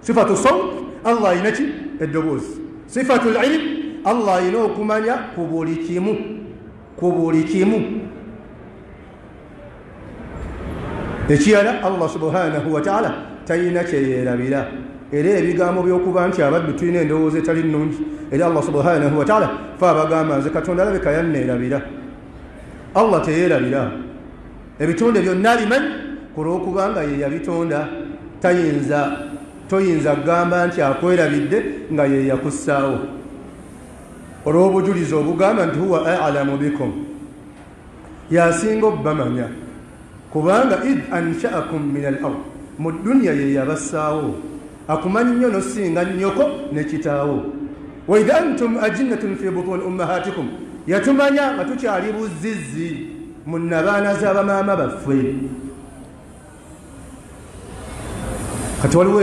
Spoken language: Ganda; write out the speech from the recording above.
Sifatu sawt, Allah ayina ki? Eddoboozi. Sifatu ilm, Allah ayina okumanya ku buli kimu, ku buli kimu. Ekirala, Allah subhanahu wa ta'ala talina kyeyeerabira. Era ebigambo by'okuba nti abaddu tulina endowooza etali nnungi eri Allah subhanahu wa ta'ala, fe abagamba nze Katonda alabika yanneerabira. Allah teyeerabira, ebitonde byonna bimanyi ku lw'okubanga ye yabitonda. Toyinza kugamba nti akwerabidde nga ye yakussaawo, olw'obujulizi obugamba nti huwa a'lamu bikum, yasinga obbamanya, kubanga id ansha'akum min al-ard, mu dunya ye yabassaawo, akumanyi nnyo n'osinga nnyoko ne kitaawo. Wa idh antum ajinnatun fi butun ummahatikum, yatumanya nga tukyali buzizzi mu nnabaana z'abamaama baffe. Kati waliwo